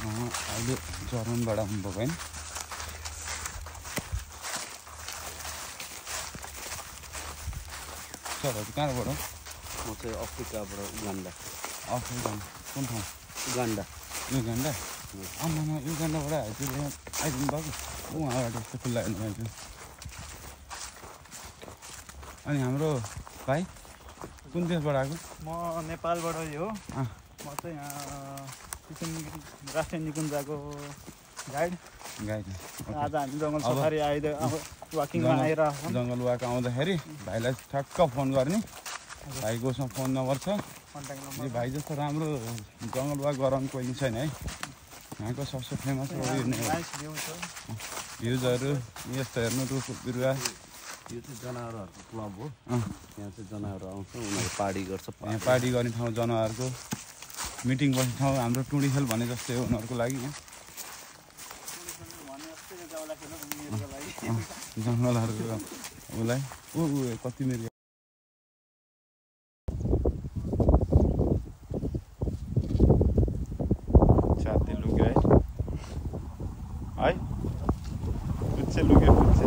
अहिले जर्मनबाट आउनुभएको होइन सरहरू कहाँबाट म चाहिँ अफ्रिकाबाट उगान्डा अफ्रिका कुन ठाउँ उगान्डा युगान्डा आमामा युगान्डाबाट हजुर यहाँ आइदिनु भएको उहाँबाट यस्तो खुल्ला हेर्नु पाइन्छ अनि हाम्रो भाइ कुन देशबाट आएको म नेपालबाट हो म चाहिँ यहाँ राष्ट्रिय निकुञ्जको गाइड आज हामी जङ्गल सफारी वाकिङमा आएर जङ्गल वाक आउँदाखेरि भाइलाई ठ्याक्क फोन गर्ने भाइको उसमा फोन नम्बर छ कन्ट्याक्ट नम्बर भाइ जस्तो राम्रो जङ्गल वाक गराउनु कोही छैन है यहाँको सबसे फेमस भ्युजहरू यस्तो हेर्नु रुख बिरुवा यो चाहिँ जनावरहरूको क्लब हो यहाँ चाहिँ जनावर आउँछ उनीहरू पार्टी गर्छ यहाँ पार्टी गर्ने ठाउँ जनावरको मिटिङ बस्ने ठाउँ हाम्रो टुडी खेल भने जस्तै हो उनीहरूको लागि यहाँ जङ्गलहरूको उसलाई ऊ कति मिर्ग छाती लुग्यो है पुच्छे लुग्यो पुच्छे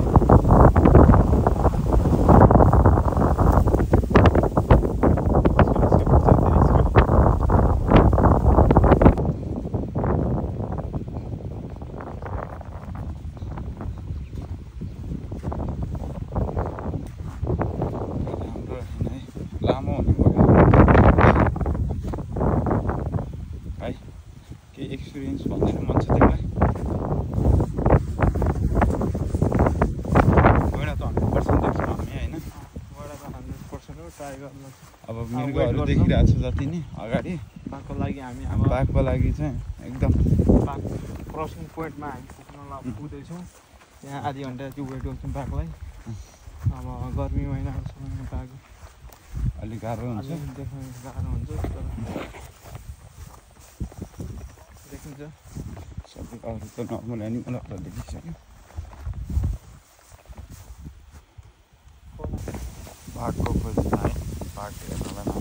एक्सपिरियन्स भन्दैन मन छ तिमीलाई गएर त 100% देख्छौँ हामी होइन गएर त 100% हो ट्राई गर्नु अब मृगहरू देखिरहेको छ जति नि अगाडि बाघको लागि हामी अब बाघको लागि चाहिँ एकदम बाघ क्रसिङ पोइन्टमा हामी पुग्दैछौँ त्यहाँ आधी घन्टा चाहिँ वेट गर्छौँ बाघलाई अब गर्मी महिनाको समयमा बाघ अलिक गाह्रो हुन्छ देख्न गाह्रो हुन्छ देखिन्छ सबै अरू त नर्मल एनिमलहरू देखिसक्यो बाघको खोजीमा है बाघ हेर्नलाई